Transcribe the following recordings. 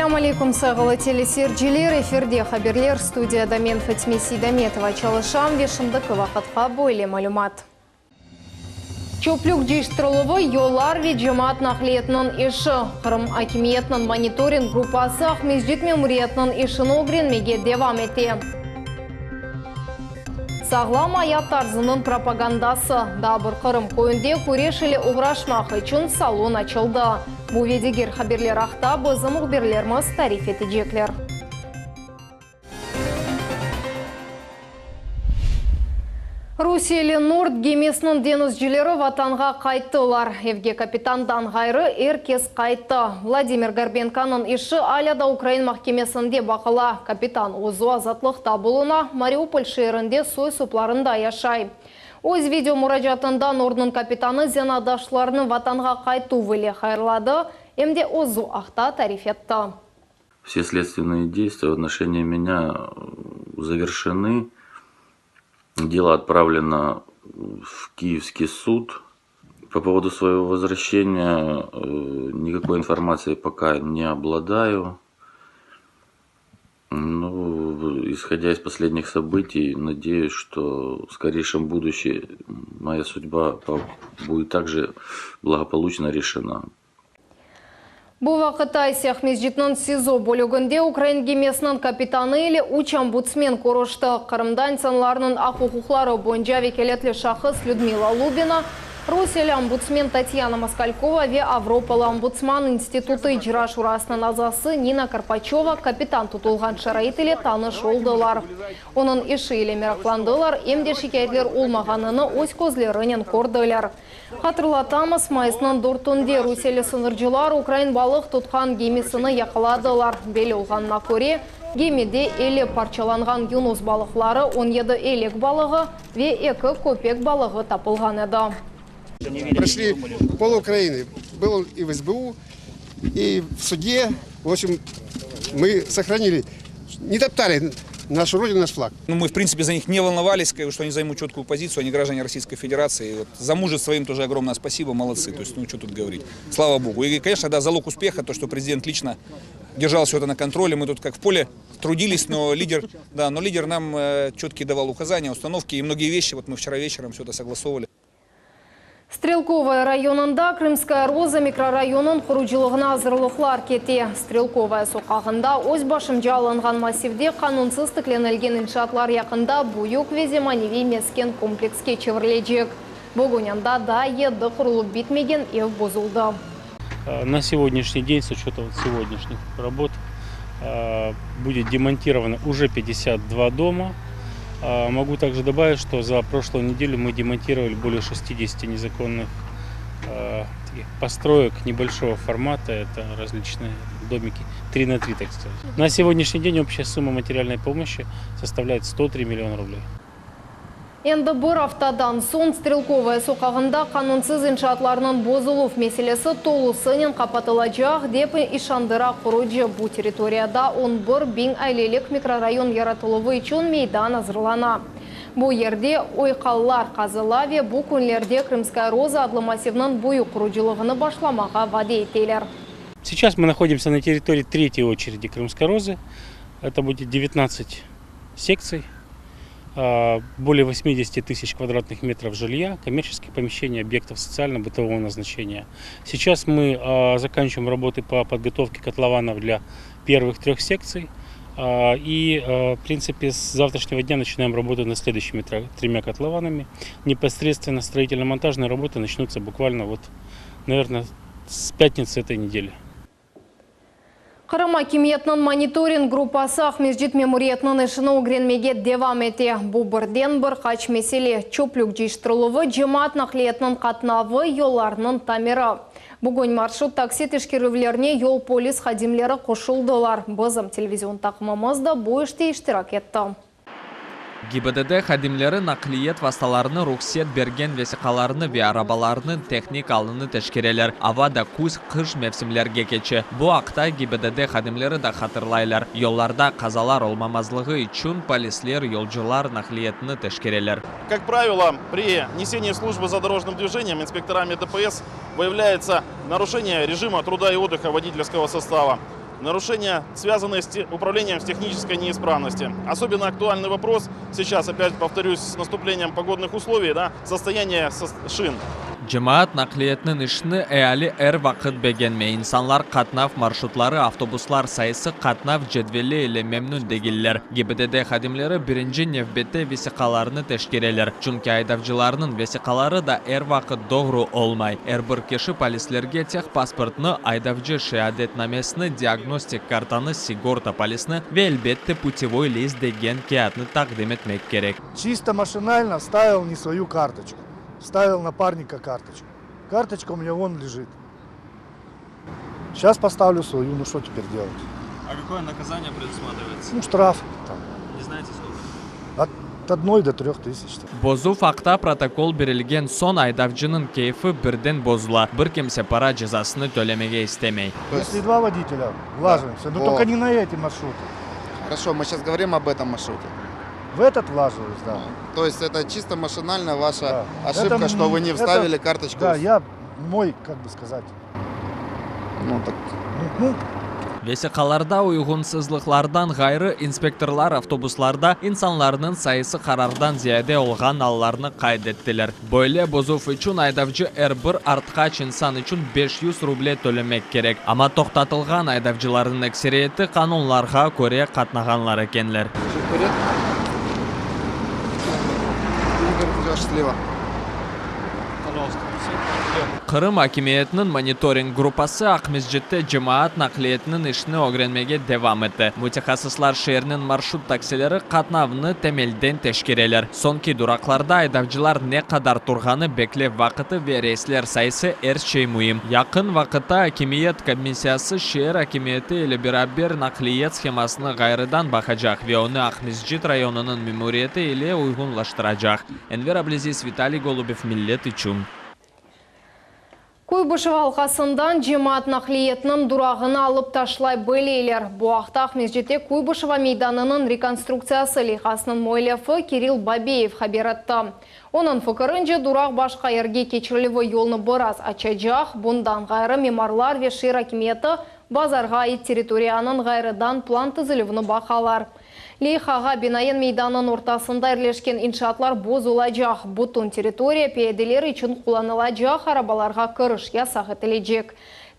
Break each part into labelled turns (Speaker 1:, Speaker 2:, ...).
Speaker 1: Selâm aleyküm, sayğılı teleseyirciler! Efirde haberler, studiyada men, Fatime Seydametova, çalışam ve şimdiki vaqıtqa böyle malümat. Çöplük cıyıştırıluvı, yollar ve cemaat naqliyetiniñ işi. Qırım akimiyetiniñ monitoring gruppası Aqmescit memuriyetiniñ işini ögrenmege devam ete. Sağlam ayat tarzınıñ propagandası. Daa bir Qırım köyünde küreş ile oğraşmaq içün salon açıldı. Bu ve diger haberler aqta bizim mühbirlerimiz tarif etecekler. Rusiyeli Nord gemisiniñ deñizcileri vatanğa qayttılar. Evge kapitandan ğayrı er kes qayttı. Vladimir Gorbenkonıñ işi alâ da ukrain mahkemesinde baqıla. Kapitan özü azatlıqta buluna, Mariupol şeerinde soy-soplarında yaşay. Öz video muracaatında Nordnıñ kapitanı zenaatdaşlarını vatanğa qaytuv ile hayırladı, em de özü aqta tarif etti.
Speaker 2: Все следственные действия в отношении меня завершены. Дело отправлено в Киевский суд. По поводу своего возвращения никакой информации пока не обладаю. Ну, исходя из последних событий, надеюсь, что в скорейшем будущем моя судьба будет также благополучно решена.
Speaker 1: Bu vaqıtta ise Aqmescitniñ SİZO bölüginde ukrain gemisiniñ kapitanı ile üç ombudsmen körüşti, Qırımda insanlarnıñ aq-uquqları boyunca vekâletli şahıs Lüdmila Lubina, rusiyeli ombudsmen Tatyana Moskalkova ve Avropalı ombudsman institutı icra şurasınıñ azası Nina Karpaçöva kapitan tutulğan şarait ile tanış oldılar, onıñ işi ile meraqlandılar, em de şikâyetler olmağanını öz közlerinen kördiler. Hatırlatamız, mayısnıñ dörtünde rusiyeli sıñırcılar ukrain balıq tutqan gemisini yaqaladılar. Belli olğanına köre, gemide 50 parçalanğan yunus balıqları, 17 elek balığı ve eki köpek balığı tapılğan edi.
Speaker 3: Прошли пол Украины. Был и в СБУ, и в суде. В общем, мы сохранили, не топтали нашу родину, наш флаг.
Speaker 4: Ну, мы, в принципе, за них не волновались, что они займут четкую позицию, они граждане Российской Федерации. И вот за мужество им тоже огромное спасибо, молодцы. То есть, ну, что тут говорить. Слава Богу. И, конечно, да, залог успеха, то, что президент лично держал все это на контроле. Мы тут как в поле трудились, но лидер, да, но лидер нам четкие давал указания, установки и многие вещи. Вот мы вчера вечером все это согласовывали.
Speaker 1: Стрелковая rayonında Krımskaya Roza mikrorayonınıñ qurucılığına azırlıqlar kete. Strelkovaya soqağında öz başımca alınğan massivde qanunsız tiklenilgen inşaatlar yaqında büyük ve zemaneviy mesken komplekske çevirilecek. Bugün anda daa yedi qurulıp bitmegen ev bozuldı.
Speaker 5: На сегодняшний день, с учетом сегодняшних работ, будет демонтировано уже 52 дома. Могу также добавить, что за прошлую неделю мы демонтировали более 60 незаконных таких построек небольшого формата. Это различные домики 3 на 3, так сказать. На сегодняшний день общая сумма материальной помощи составляет 103 миллиона рублей.
Speaker 1: Endi bir aftadan soñ Strelkovaya soqağında qanunsız inşaatlarnıñ bozuluv meselesi tolusınen qapatılacaq, dep işandıra qurucı. Bu territoriyada 11 biñ ailelik mikrorayon yaratıluvı içün meydan azırlana. Bu yerde oyqallar qazıla ve bu künlerde Krımskaya Roza adlı massivniñ büyük qurucılığını başlamağa vade eteler.
Speaker 5: Сейчас мы находимся на территории третьей очереди Крымской Розы. Это будет 19 секций, более 80 тысяч квадратных метров жилья, коммерческих помещений, объектов социально-бытового назначения. Сейчас мы заканчиваем работы по подготовке котлованов для первых трех секций. И, в принципе, с завтрашнего дня начинаем работу над следующими тремя котлованами. Непосредственно строительно-монтажные работы начнутся буквально вот, наверное, с пятницы этой недели.
Speaker 1: Qırım akimiyetiniñ monitoring gruppası Aqmescit memuriyetiniñ işini ögrenmege devam ete. Bu birden bir qaç mesele: çöplük cıyıştırıluvı, cemaat naqliyetiniñ qatnavı, yollarnıñ tamiri. Bugün marşrut taksi teşkerüvlerine yol polis hadimleri qoşuldılar. Bizim televizion taqımımız da bu işte iştirak etti.
Speaker 6: GİBDD hadimleri naqliyet vastalarını ruhset bergen vesiqalarını ve arabalarnıñ tehnik alını teşkereler. Ava da küz, qış mevsimlerge keçe. Bu aqta GİBDD hadimleri de hatırlaylar. Yollarda qazalar olmamazlığı içün polisler yolcular naqliyetini teşkereler.
Speaker 7: Как правило, при несении службы за дорожным движением инспекторами ДПС выявляется нарушение режима труда и отдыха водительского состава. Нарушения, связанные с управлением в технической неисправности. Особенно актуальный вопрос сейчас, опять повторюсь, с наступлением погодных условий, да, состояние шин.
Speaker 6: Cemaat naqliyetiniñ işini eali er vaqıt begenmey. İnsanlar qatnav marşrutları, avtobuslar sayısı, qatnav cedveli ile memnün degiller. GİBDD hadimleri birinci nevbette vesiqalarnı teşkereler. Çünki aydavcılarnıñ vesiqaları da er vaqıt doğru olmay. Er bir kişi polislerge tehpasportnı, aydavcı şeadetnamesini, diagnostik kartanı, sigorta polisini ve, elbette, putevoy list degen kâğıtnı taqdim etmek kerek.
Speaker 8: Чисто машинально вставил не свою карточку. Вставил напарника карточку. Карточка у меня вон лежит. Сейчас поставлю свою, ну что теперь делать?
Speaker 9: А какое наказание предусматривается?
Speaker 8: Ну, штраф там.
Speaker 9: Не знаете сколько?
Speaker 8: От 1 до 3 тысяч.
Speaker 6: Bozuv aqta protokol berilgen soñ aydavcınıñ keyfi birden bozula. Bir kimse para cezasını tölemege istemey.
Speaker 8: Если два водителя, влаживаемся, но
Speaker 10: Во.
Speaker 8: только не на эти маршруты.
Speaker 10: Хорошо, мы сейчас говорим об этом маршруте.
Speaker 8: В этот влаживаюсь, да.
Speaker 10: То есть это чисто машинально ваша
Speaker 8: Да.
Speaker 10: ошибка,
Speaker 8: Это,
Speaker 10: что вы не
Speaker 8: это-
Speaker 10: вставили карточку.
Speaker 8: Да, я мой, как бы сказать,
Speaker 10: Ну так
Speaker 8: ну, ну,
Speaker 6: Vesiqalarda uyğunsızlıqlardan ğayrı inspektorlar avtobuslarda insanlarnıñ sayısı qarardan ziyade olğan allarnı qayd ettiler. Böyle bozuv içün aydavcı er bir artqaç insan içün 500 ruble tölemek kerek. Amma toqtatılğan aydavcılarnıñ ekseriyeti qanunlarğa köre qatnağanlar ekenler.
Speaker 10: Вперед. Счастливо.
Speaker 9: Пожалуйста.
Speaker 6: Qırım akimiyetiniñ monitoring gruppası Aqmescitte cemaat naqliyetiniñ işini ögrenmege devam etti. Mütehassıslar şeerniñ marşrut taksileri qatnavını temelden teşkereler. Soñki duraqlarda aydavcılar ne qadar turğanı beklev vaqtı ve reysler sayısı er şey müim. Yaqın vaqıtta akimiyet komissiyası şeer akimiyeti ile beraber naqliyet shemasını ğayrıdan baqacaq ve onı Aqmescit rayonınıñ memuriyeti ile uyğunlaştıracaq. Enver Ablezis, Vitaliy Golubev, Millet içün.
Speaker 1: Kuybışevo alqasından cemaat naqliyetiniñ durağını alıp taşlay bileler. Bu aqta Aqmescitte Kuybışevo meydanınıñ rekonstruktsiyası leyhasınıñ müellifi Kirill Babeyev haber etti. Onıñ fikirince duraq başqa yerge keçirilüvi yolnı biraz açacaq. Bundan ğayrı mimarlar ve şeer akimiyeti bazarğa ait territoriyanıñ ğayrıdan plan tizilüvini baqalar. Leyhağa binaen meydanınıñ ortasında yerleşken inşaatlar bozulacaq. Bütün territoriya piyadeler içün qullanılacaq arabalarğa kiriş yasaq etilecek.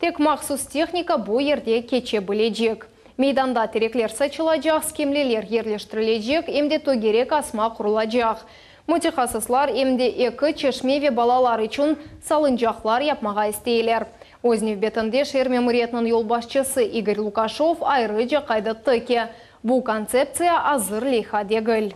Speaker 1: Tek mahsus tehnika bu yerde keçe bilecek. Meydanda terekler saçılacaq, skemleler yerleştirilecek, em de tögerek asma qurulacaq. Mütehassıslar em de eki çeşme ve balalar içün salıncaqlar yapmağa isteyler. Öz nevbetinde şeer memuriyetiniñ yolbaşçısı İgor Lukaşov ayrıca qayd etti ki, bu kontseptsiya azır leyha degil.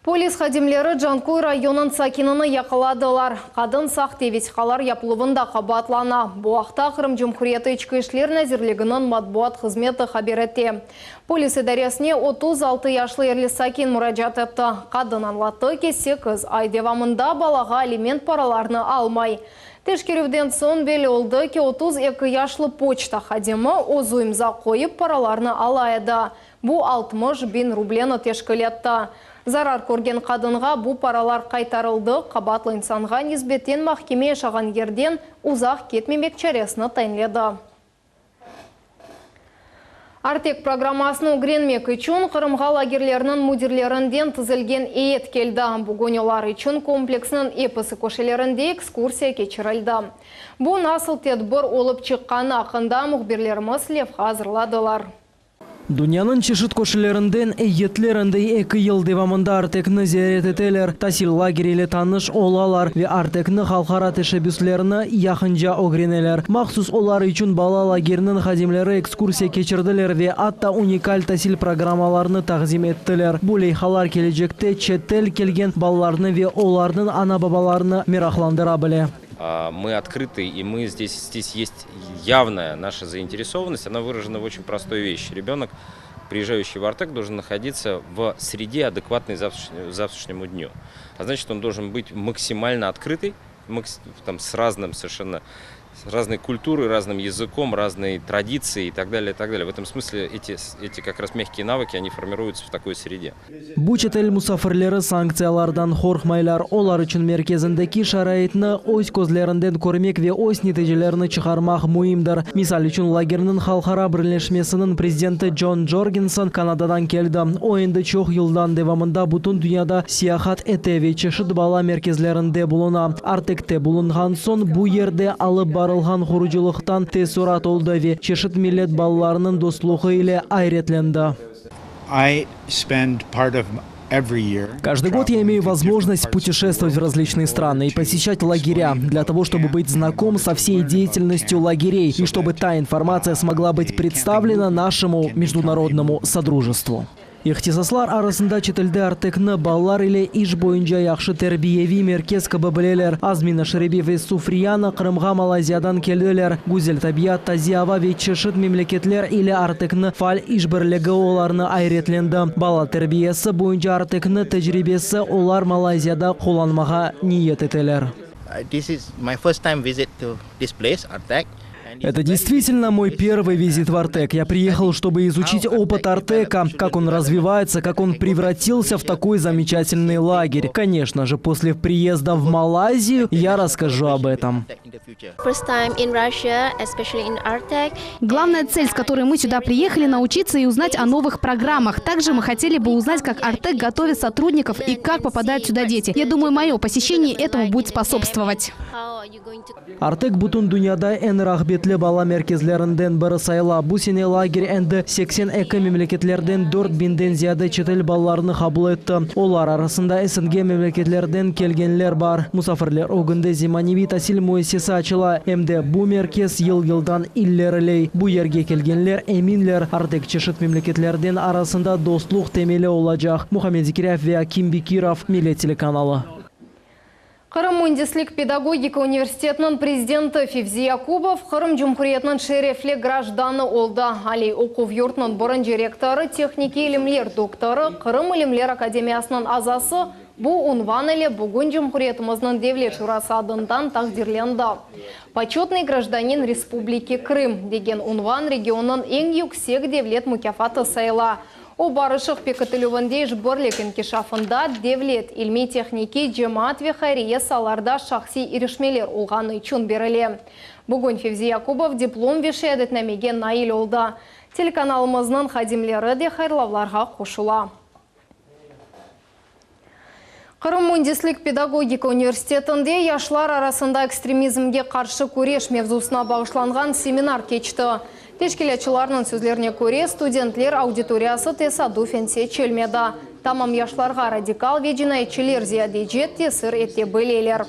Speaker 1: Polis hadimleri Canköy rayonınıñ sakinini yaqaladılar. Qadın sahte vesiqalar yapıluvında qabaatlana. Bu aqta Qırım Cumhuriyeti İçki İşler Nazirliginiñ matbuat hızmeti haber ete. Polis idaresine 36 yaşlı yerli sakin muracaat etti. Qadın añlattı ki 8 ay devamında balağa aliment paralarını almay. Teşkerüvden soñ belli oldı ki 32 yaşlı poçta hadimi özü imza qoyıp paralarını ala edi. Bu 60 biñ rubleni teşkil etti. Zarar körgen qadınğa bu paralar qaytarıldı, qabaatlı insanğa nisbeten mahkeme yaşağan yerden uzaq ketmemek çaresini tayinledi. Artek programmasını ögrenmek içün Qırımğa lagerleriniñ müdirlerinden tizilgen eyet keldi. Bugün olar içün kompleksniñ episi köşelerinde ekskursiya keçirildi. Bu nasıl tedbir olıp çıqqanı aqqında mühbirlerimiz levha azırladılar.
Speaker 11: Dünyanıñ çeşit köşelerinden eyyetler endi 2 yıl devamında Artekni ziyaret eteler, tasil lageri ile tanış olalar ve Artekniñ halqara teşebbüslerini yaqınca ögreneler. Mahsus olar içün bala lageriniñ hadimleri ekskursiya keçirdiler ve atta unikal tasil programmalarını taqdim ettiler. Bu leyhalar kelecekte çetel kelgen balalarnı ve olarnıñ ana-babalarını meraqlandıra bile.
Speaker 12: Мы открыты, и мы здесь есть явная наша заинтересованность, она выражена в очень простой вещи. Ребенок, приезжающий в Артек, должен находиться в среде, адекватной завтрашнему дню. А значит, он должен быть максимально открытый, там, с разным совершенно Разной культурой, разным языком, разной традицией и так далее, и так далее. В этом смысле эти, эти как раз мягкие навыки, они формируются в такой среде.
Speaker 11: Bu çetel musafirleri sanktsiyalardan qorqmaylar. Olar içün merkezindeki şaraitni öz közlerinden körmek ve öz neticelerini çıqarmaq müimdir. Misal içün, lagerniñ halqara birleşmesiniñ prezidenti Con Jorgensen Kanadadan keldi. O endi çoq yıldan devamında bütün dünyada seyahat ete ve çeşit bala merkezlerinde buluna. Artekte bulunğan soñ bu yerde alıp barılğan qurucılıqtan teessurat oldı ve çeşit millet balalarınıñ dostluğı ile ayretlendi.
Speaker 13: I spend part of every year
Speaker 11: Каждый год я имею возможность путешествовать в различные страны и посещать лагеря, для того, чтобы быть знаком со всей деятельностью лагерей и чтобы та информация смогла быть представлена нашему международному содружеству. İhtisaslar arasında çetelde Artekni balalar ile iş boyunca yahşı terbiyeviy merkez kibi bileler. Azmina Şerebi ve Sufriyana Qırımğa Malayziyadan keldiler. Güzel tabiat, taze ava ve çeşit memleketler ile Artekniñ faal işbirligi olarnı ayretlendi. Bala terbiyesi boyunca Artekniñ tecribesi olar Malayziyada qullanmağa niyet eteler.
Speaker 14: This is my first time visit to this place, Artek.
Speaker 11: Это действительно мой первый визит в Артек. Я приехал, чтобы изучить опыт Артека, как он развивается, как он превратился в такой замечательный лагерь. Конечно же, после приезда в Малайзию я расскажу об этом.
Speaker 15: First time in Russia, especially in Artek.
Speaker 16: Главная цель, с которой мы сюда приехали, научиться и узнать о новых программах. Также мы хотели бы узнать, как Артек готовит сотрудников и как попадают сюда дети. Я думаю, мое посещение этому будет способствовать.
Speaker 11: Artek bütün dünyada eñ rağbetli bala merkezlerinden biri sayıla. Bu sene lager endi 82 memleketlerden 4000-den ziyade çetel balalarını qabul etti. Olar arasında SNG memleketlerden kelgenler bar. Musafirler ögünde zemaneviy tasil müessisesi açıla. Em de bu merkez yıl-yıldan ileriley. Bu yerge kelgenler eminler, Artek çeşit memleketlerden arasında dostluq temeli olacaq. Muhammed Zekiryayev ve Akim Bekirov, Millet telekanalı.
Speaker 1: Qırım müendislik pedagogika universitetiniñ prezidenti Fevzi Yakubov Qırım Cumhuriyetiniñ şerefli grajdanı oldı. Aliy oquv yurtunıñ birinci rektorı, tehnikiy ilimler doktorı, Qırım ilimler akademiyasınıñ azası bu unvan ile bugün cumhuriyetimizniñ Devlet şurası adından taqdirlendi. Poçetnıy grajdanin Respubliki Krım degen unvan regionnıñ eñ yüksek devlet mukâfatı sayıla. O, barışıq pekitilüvinde işbirlik inkişafında, devlet, ilmiy-tehnikiy, cemaat ve hayriye saalarda şahsiy irişmeler olğanı içün berile. Bugün Fevzi Yakubov diplom ve şeadetnamege nail oldı. Telekanalımıznıñ hadimleri de hayırlavlarğa qoşula. Qırım müendislik pedagogika universitetinde yaşlar arasında ekstremizmge qarşı küreş mevzusına bağışlanğan seminar keçti. Teşkilâtçılarnıñ sözlerine köre, studentler auditoriyası tesadufen seçilmedi. Tamam yaşlarğa radikal ve cinayetçiler ziyadece tesir ete bileler.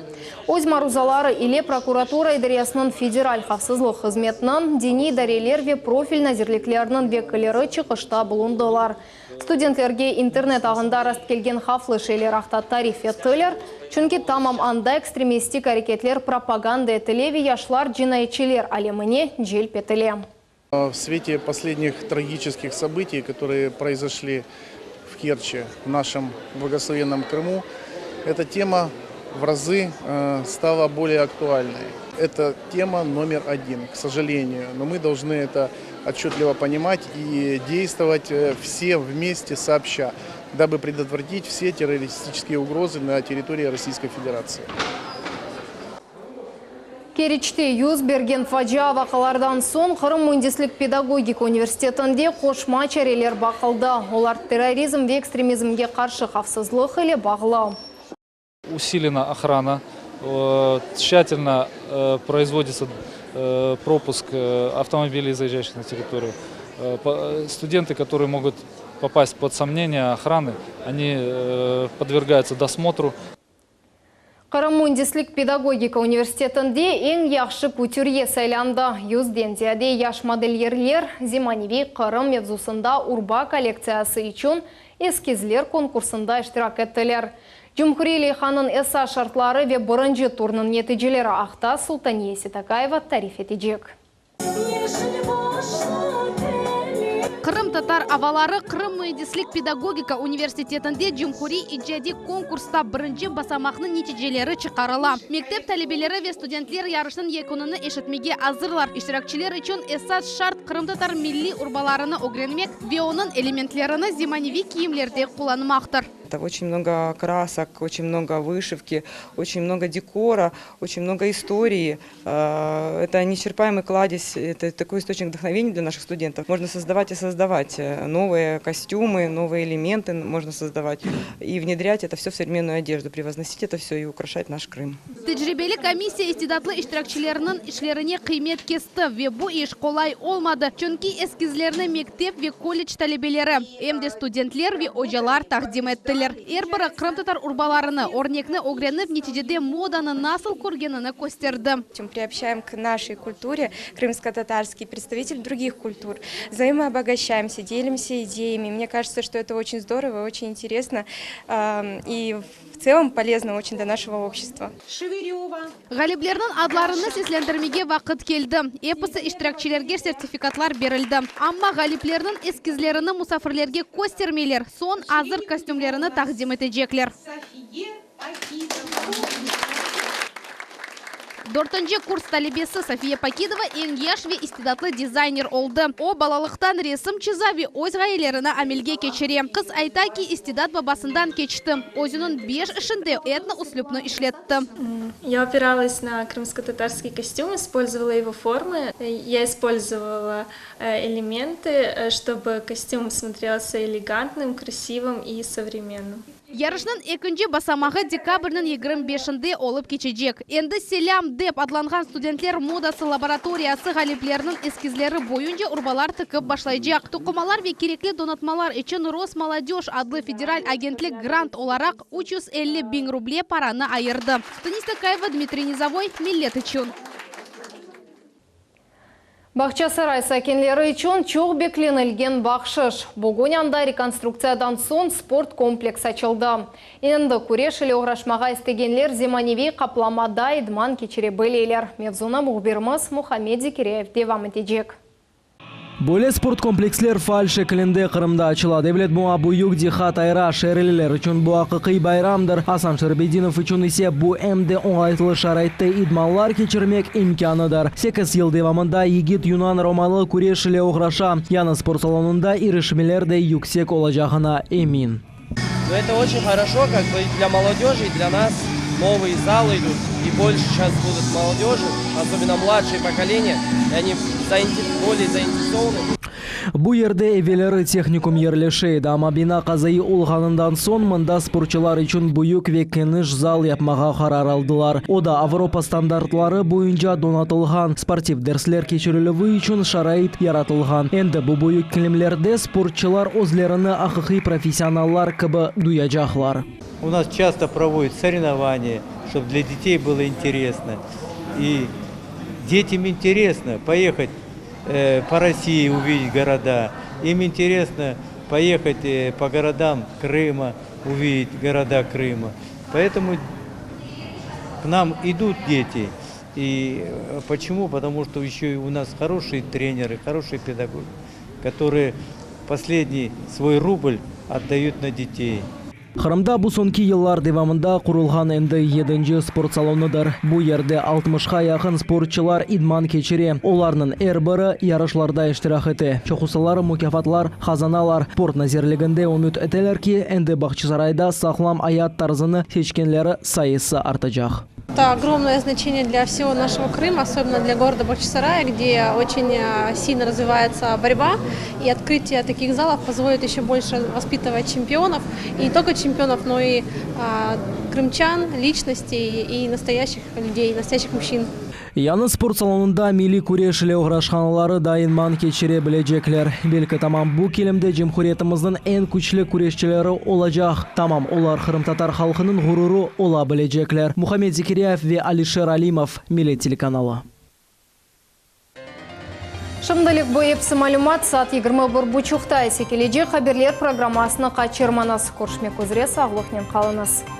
Speaker 1: Öz maruzaları ile prokuratura idaresiniñ, Federal havfsızlıq hızmetiniñ, diniy idareler ve profil nazirlikleriniñ vekilleri çıqışta bulundılar. Studentlerge internet ağında rastkelgen havflı şeyler aqta tarif ettiler, çünki tamam anda ekstremistik areketler propaganda etile ve yaşlar cinayetçiler alemine celp etile.
Speaker 17: В свете последних трагических событий, которые произошли в Керчи, в нашем благословенном Крыму, эта тема в разы стала более актуальной. Это тема номер один, к сожалению, но мы должны это отчетливо понимать и действовать все вместе сообща, дабы предотвратить все террористические угрозы на территории Российской Федерации.
Speaker 1: Keriçte yüz bergen facia vaqialardan soñ Qırım müendislik pedagogika universitetinde qoşma çareler baqıldı. Olar terrorizm ve ekstremizmge qarşı havfsızlıq ile bağlı.
Speaker 18: Усилена охрана, тщательно производится пропуск автомобилей, заезжающих на территорию. Студенты, которые могут попасть под сомнение охраны, они подвергаются досмотру.
Speaker 1: Qırım müendislik pedagogika universitetinde eñ yahşı kütürye saylandı. Yüzden ziyade yaş modelyerler zemaneviy Qırım mevzusında urba kollektsiyası içün eskizler konkursında iştirak ettiler. Cumhuriy leyhanıñ esas şartları ve birinci turnıñ neticeleri aqta Sultaniye Setakayeva tarif etecek.
Speaker 16: Qırım. Qırımtatar avaları Qırım müendislik pedagogika universitetinde cumhuriy icadiy konkursta birinci basamaqnıñ neticeleri çıqarıla. Mektep talebeleri ve studentler yarışnıñ yekünini eşitmege azırlar. İştirakçiler içün esas şart, qırımtatar milliy urbalarını ögrenmek ve onıñ elementlerini zemaneviy kiyimlerde qullanmaqtır.
Speaker 19: Oçen mnogo krasok, oçen mnogo vışivki, oçen mnogo dekora, oçen mnogo istorii. Это неисчерпаемый кладезь, это такой источник вдохновения для наших студентов. Можно создавать и создавать новые костюмы, новые элементы можно создавать и внедрять это все в современную одежду, превозносить это все и украшать наш Крым.
Speaker 16: Tecribeli komissiya istidatlı iştirakçilerniñ işlerine qıymet kesti ve bu iş qolay olmadı, çünki eskizlerni mektep ve kollec talebeleri, em de studentler ve ocalar taqdim ettiler. Er biri qırımtatar urbalarını, örnekni ögrenip, neticede modanı nasıl körgenini kösterdi.
Speaker 20: Приобщаем к нашей культуре крымско-татарский представитель других культур. Взаимообогащаемся, делимся идеями. Мне кажется, что это очень здорово, очень интересно и в целом полезно очень для нашего общества.
Speaker 16: Ğaliplerniñ adlarını seslendirmege vaqıt keldi. Episi iştirakçilerge sertifikatlar berildi. Amma ğaliplerniñ eskizlerini musafirlerge köstermeyler, soñ azır kostümlerini taqdim etecekler. Dörtünci kurs talebesi Safiye Pakidova eñ yaş ve istidatlı dizayner oldı. O, balalıqtan resim çıza ve öz ğayelerini amelge keçire. Qız ayta ki, istidat babasından keçti. Özüniñ beş işinde etno-üslüpni işletti.
Speaker 20: Я опиралась на крымско-татарский костюм, использовала его формы. Я использовала элементы, чтобы костюм смотрелся элегантным, красивым и современным.
Speaker 16: Yarışnıñ ekinci basamağı dekabrniñ 25-inde olıp keçecek. Endi Selâm dep adlanğan studentler modası laboratoriyası ğaliplerniñ eskizleri boyunca urbalar tikip başlaycaq. Toqumalar ve kerekli donatmalar içün Rosmolodej adlı federal agentlik grant olaraq 350 biñ ruble paranı ayırdı. Tunisa Kayeva, Dmitriy Nizovoy, Millet içün.
Speaker 1: Bağçasaray sakinleri içün çoq beklenilgen bahşış. Bugün anda rekonstruktsiyadan soñ sport kompleks açıldı. Endi küreş ile oğraşmağa istegenler zemaneviy qaplamada idman keçire bileler. Mevzunı mühbirimiz Muhammed Zekiryayev devam etecek.
Speaker 11: Böyle sport kompleksler faal şekilinde Qırımda açıla. Devlet buña büyük diqqat ayıra. Şeerliler içün bu aqiqiy bayramdır. Asan Şerbedinov içün ise bu em de oñaytlı şaraitte idmanlar keçirmek imkânıdır. Sekiz yıl devamında yigit yunan-romalı küreş ile oğraşa. Yañı sport salonında irişmeler de yüksek olacağına emin.
Speaker 21: Ну, это очень хорошо, как бы и для молодежи, и для нас новые залы идут, и больше сейчас будут молодежи, особенно младшее поколение, и они более заинтересованы.
Speaker 11: Bu yerde evelleri tehnikum yerleşe edi, amma bina qazaiy olğanından soñ mında sportçılar içün büyük ve keniş zal yapmağa qarar aldılar. O da Avropa standartları boyunca donatılğan, sportiv dersler keçirilüvi içün şarait yaratılğan. Endi bu büyük kilimlerde sportçılar özlerini aqiqiy professionallar kibi duyacaqlar.
Speaker 22: У нас часто проводят соревнования, чтобы для детей было интересно. И детям интересно поехать э, по России, увидеть города. Им интересно поехать э, по городам Крыма, увидеть города Крыма. Поэтому к нам идут дети. И э, почему? Потому что еще и у нас хорошие тренеры, хорошие педагоги, которые последний свой рубль отдают на детей.
Speaker 11: Qırımda bu soñki yıllar devamında qurulğan endi yedinci sport salonıdır. Bu yerde 60-qa yaqın sportçılar idman keçire. Olarnıñ er biri yarışlarda iştirak ete. Çoqusıları mukâfatlar qazanalar. Sport nazirliginde ümüt eteler ki, endi Bağçasarayda sağlam ayat tarzını seçkenleri sayısı artacaq.
Speaker 23: Это огромное значение для всего нашего Крыма, особенно для города Бахчисарая, где очень э, сильно развивается борьба. И открытие таких залов позволит еще больше воспитывать чемпионов. И не только чемпионов, но и а, крымчан, личностей и настоящих людей, настоящих мужчин.
Speaker 11: Yañı sport salonında milliy küreş ile oğraşqanları da idman keçire bilecekler. Belki tamam bu kilimde cumhuriyetimizniñ eñ küçlü küreşçileri olacaq. Tamam olar qırımtatar halqınıñ ğururı ola bilecekler. Muhammed Zekiryayev ve Alişer Alimov, Millet telekanalı.
Speaker 1: Şimdilik bu episi malümat saat 21.30-ta ise kelecek haberler programmasını qaçırmañız. Körüşmek üzere sağlıqnen qalıñız.